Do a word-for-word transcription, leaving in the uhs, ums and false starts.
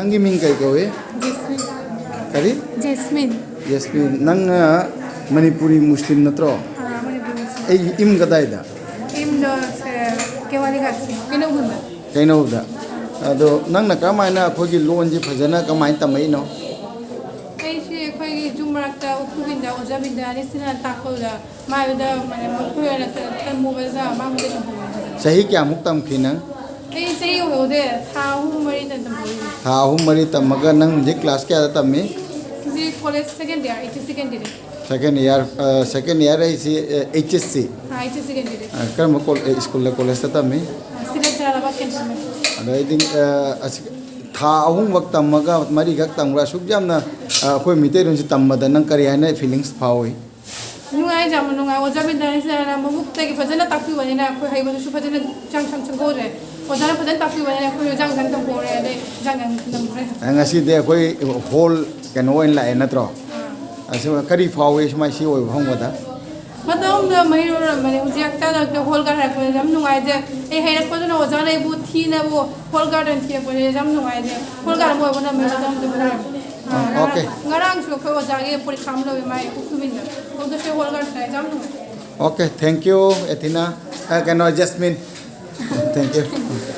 ꯅꯪꯒꯤ ꯃꯤꯡ ꯀꯩ ꯀꯧꯏ? ꯖꯦꯁꯃꯤꯟ꯫ ꯀꯔꯤ? ꯖꯦꯁꯃꯤꯟ꯫ ꯌꯦꯁꯃꯤꯟ, ꯅꯪꯅ ꯃꯅꯤꯄꯨꯔꯤ ꯃꯨꯁꯂꯤꯝ ꯅꯠꯇ꯭ꯔꯣ? ꯑꯥ, ꯃꯅꯤꯄꯨꯔꯤ ꯃꯨꯁꯂꯤꯝ꯫ ꯑꯩ ꯏꯝ ꯀꯗꯥꯏꯗ? ꯏꯝꯗꯣ ꯁꯦ, ꯀꯦꯋꯥꯂꯤ ꯒꯥꯔꯗ, ꯀꯩꯅꯧꯒꯨꯝꯕ꯫ ꯀꯩꯅꯧꯗ꯫ ꯑꯗꯣ ꯅꯪꯅ ꯀꯔꯝꯍꯥꯏꯅ ꯑꯩꯈꯣꯏꯒꯤ ꯂꯣꯟꯁꯤ ꯐꯖꯅ ꯀꯃꯥꯏꯅ ꯇꯝꯃꯛꯏꯅꯣ? ꯑꯩꯁꯦ ꯑꯩꯈꯣꯏꯒꯤ ꯌꯨꯝ ꯃꯔꯛꯇ ꯎꯈ꯭ꯔꯨꯕꯤꯟꯗ ꯑꯣꯖꯥ ꯕꯤꯟꯗ꯭ꯔꯥꯅꯤ ꯁꯤꯅ ꯇꯥꯛꯄꯗꯨꯗ ꯃꯥꯏꯗꯨꯗ ꯃꯥꯅꯦ ꯃꯈꯣꯏ ꯑꯣꯏꯅ ꯇꯝꯃꯨꯕꯗ ꯃꯥꯉꯣꯟꯗ ꯇꯝꯍꯧꯕꯅꯦ ꯐꯖꯅ꯫ ꯆꯍꯤ ꯀꯌꯥꯃꯨꯛ ꯇꯝꯈꯤ ꯅꯪ? ꯑꯩ ꯆꯍꯤ ꯌꯧꯍꯧꯗꯦ, ꯊꯥ ꯑꯍꯨꯝ ꯃꯔꯤꯗ ꯇꯝꯍꯧꯔꯤꯅꯦ꯫ ꯊꯥ ꯑꯍꯨꯝ ꯃꯔꯤ ꯇꯝꯃꯒ ꯅꯪ ꯍꯧꯖꯤꯛ ꯀ꯭ꯂꯥꯁ ꯀꯌꯥꯗ ꯇꯝꯃꯤ? ꯍꯧꯖꯤꯛ ꯀꯣꯂꯦꯖ ꯁꯦꯀꯦꯟ ꯏꯌꯥꯔ, ꯑꯩꯠꯇꯤ ꯁꯦꯀꯦꯟ ꯏꯌꯥꯔ꯫ ꯁꯦꯀꯦꯟ ꯏꯌꯥꯔ, ꯑ, ꯁꯦꯀꯦꯟ ꯏꯌꯥꯔ ꯍꯥꯏꯁꯤ, ꯑ, ꯑꯩꯆ ꯑꯦꯁ ꯁꯤ꯫ ꯑꯥ, ꯑꯩꯠꯇꯤ ꯁꯦꯀꯦꯟ ꯏꯌꯥꯔ꯫ ꯑ, ꯀꯔꯝꯕ ꯀꯣꯜ-, ꯑ, ꯁ꯭ꯀꯨꯜꯗ, ꯀꯣꯂꯦꯖꯇ ꯇꯝꯃꯤ? ꯑꯥ, ꯁꯤꯗ ꯖꯂꯥꯂꯥꯕꯥꯗ ꯀꯦꯟꯇꯤꯟꯗ꯫ ꯑꯗꯩꯗꯤ, ꯑ, ꯑꯁꯤ ꯊꯥ ꯑꯍꯨꯝꯈꯛ ꯇꯝꯃꯒ ꯃꯔꯤꯈꯛ ꯇꯝꯈ꯭ꯔ ꯑꯁꯨꯛ ꯌꯥꯝꯅ, ꯑ, ꯑꯩꯈꯣꯏ ꯃꯤꯇꯩꯂꯣꯟꯁꯤ ꯇꯝꯕꯗ ꯅꯪ ꯀꯔꯤ ꯍꯥꯏꯅ ꯐꯤꯂꯤꯡꯁ ꯐꯥꯎꯏ? ꯅꯨꯡꯉꯥꯏ, ꯌꯥꯝꯅ ꯅꯨꯡꯉꯥꯏ꯫ ꯑꯣꯖꯥ ꯕꯤꯟꯗ꯭ꯔꯥꯅꯤꯁꯤꯅ ꯃꯕꯨꯛꯇꯒꯤ ꯐꯖꯅ ꯇꯥꯛꯄꯤꯕꯅꯤꯅ ꯑꯩꯈꯣꯏ ꯍꯩꯕꯗꯨꯁꯨ ꯐꯖꯅ ꯆꯪ-, ꯆꯪ-, ꯆꯪꯍꯧꯔꯦ꯫ ꯑꯣꯖꯥꯅ ꯐꯖꯅ ꯇꯥꯛꯄꯤꯕꯅꯤꯅ ꯑꯩꯈꯣꯏ ꯏꯟꯖꯥꯡ ꯏꯟꯖꯥꯡ ꯇꯝꯍꯧꯔꯦ, ꯑꯗꯩ ꯏꯟꯖꯥꯡ ꯏꯟꯖꯥꯡ ꯇꯝꯍꯧꯔꯦ꯫ ꯑ, ꯉꯁꯤꯗꯤ ꯑꯩꯈꯣꯏ ꯍꯣꯜ ꯀꯩꯅꯣ ꯑꯣꯏꯅ ꯂꯥꯛꯑꯦ ꯅꯠꯇ꯭ꯔꯣ? ꯑꯁꯤ ꯀꯔꯤ ꯐꯥꯎꯏ ꯁꯨꯃꯥꯏ ꯁꯤ ꯑꯣꯏꯕ ꯐꯪꯕꯗ? ꯃꯇꯣꯝꯗ ꯃꯍꯩꯔꯣꯏ ꯑꯣꯏꯔꯝꯕꯅꯦ, ꯍꯧꯖꯤꯛ ꯍꯛꯆꯥꯡꯗ ꯍꯣꯜ ꯒꯥꯔꯗ ꯍꯥꯏꯔꯛꯄꯗ ꯌꯥꯝ ꯅꯨꯡꯉꯥꯏꯖꯩ꯫ ꯑꯩ ꯍꯩꯔꯛꯄꯗꯨꯅ ꯑꯣꯖꯥꯅ ꯑꯩꯕꯨ ꯊꯤꯅꯕꯨ ꯍꯣꯜ ꯒꯥꯔꯗ ꯑꯣꯏꯅ ꯊꯤꯔꯛꯄꯁꯦ ꯌꯥꯝ ꯅꯨꯡꯉꯥꯏꯖꯩ꯫ ꯍꯣꯜ ꯒꯥꯔꯗ ꯑꯃ ꯑꯣꯏꯕꯅ ꯃꯇꯣꯝꯗ ꯐꯔꯦ꯫ ꯑꯣꯀꯦ꯫ ꯉꯔꯥꯡꯁꯨ ꯑꯩꯈꯣꯏ ꯑꯣꯖꯥꯒꯤ ꯄꯔꯤꯈꯥ ꯑꯃ ꯂꯧꯋꯦ ꯃꯥꯏ ꯎꯈ꯭ꯔꯨꯜꯗ꯫ ꯑꯗꯨꯗꯁꯨ ꯍꯣꯜ ꯒꯥꯔꯗ ꯇꯥꯏ, ꯌꯥꯝ ꯅꯨꯡꯉꯥꯏ꯫ Okay, thank you, Athena. ꯑ, ꯀꯩꯅꯣ, ꯖꯦꯁꯃꯤꯟ꯫ Thank you.